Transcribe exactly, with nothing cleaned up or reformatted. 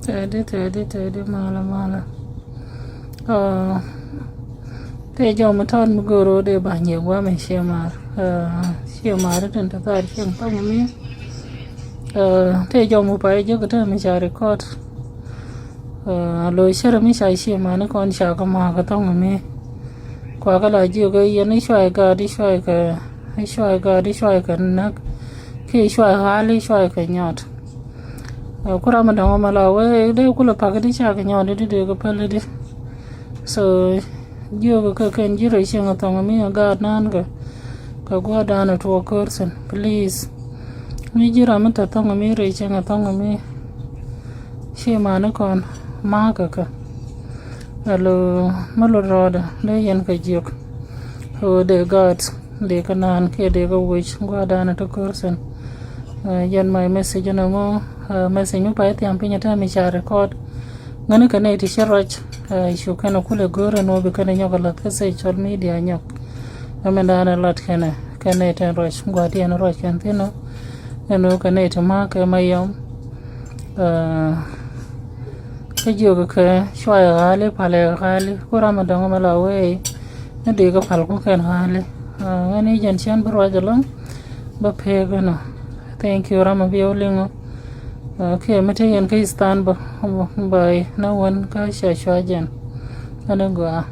Tɛdi, tɛdi, tɛdi, malä, malä. Tëë jɔw mi tɔt mi go̱o̱r ɣöö dee ba nyiɛ gua̱a̱m in ciɛ maar. Ciɛ maar tin te thar cieŋ thɔŋ mi. Tëë jɔw mi pay jek te mi ca record. A lo cere mi ca ciɛ mani kɔn ca kɛ ma̱a̱k thɔŋ mi. Kua kɛ la jiök yɛn i̱ cuay gaat i̱ cuay kɛ i̱ cuay gaat i̱ cuay kɛ näk. Ki i̱ cuay ɣa̱l i̱ cuay kɛ nyɔt. Ku ram mi dɔ̱ŋ mɛ la wee dee kulɛ pak di cak nyɔɔt di dee kɛ päl di. So jiök kɛ kɛn ji̱ rɛy cieŋ thɔŋ mi a gaat naan kɛ kɛ gua̱a̱r dan a tuɔɔk kör thin please. Mi ji̱ ram mi te thɔŋ mi rɛy cieŋ thɔŋ mi ci mani kɔn ma̱a̱k kɛ kɛ. Alo mi lot rɔɔdɛ dee yɛn kɛ jiök. Ɣöö dee gaat dee kɛ naan kiɛ dee kɛ wec gua̱a̱r dan a te kör thin. Jɛn my message ni ŋo message mi pay thiam piny tɛm i̱ ca record. Ŋäni kɛ nɛy ti ci ruac cu kɛn kulɛ go̱o̱r ɛn wä bi kɛn nyɔk a lath kä social media nyɔk. Ɛmɛn da̱a̱n ɛ lat kɛnɛ kɛn nɛy tɛn ruac gua̱a̱r ti ɛn ruac kɛn thi̱n ɔ. Ɛn wä kɛ nɛy ti ma̱a̱k kɛ ma yɔm. Kä jiök kɛ cuay ɣa̱a̱li palɛ ɣa̱a̱li ku ram mi dɔ̱ŋ mi la wee. Ni dee kɛ pal ku kɛn ɣa̱a̱li. Ŋäni jɛn cɛn bi ruac ɛlɔ̱ŋ. Bä pek ɛnɔ. Thank you ram mi bi wä liŋ ɔ. Kiɛ mi te yɛn kä Istanbul. Bä na wän kä ca cua jɛn. Ɛn ɛ gɔaa.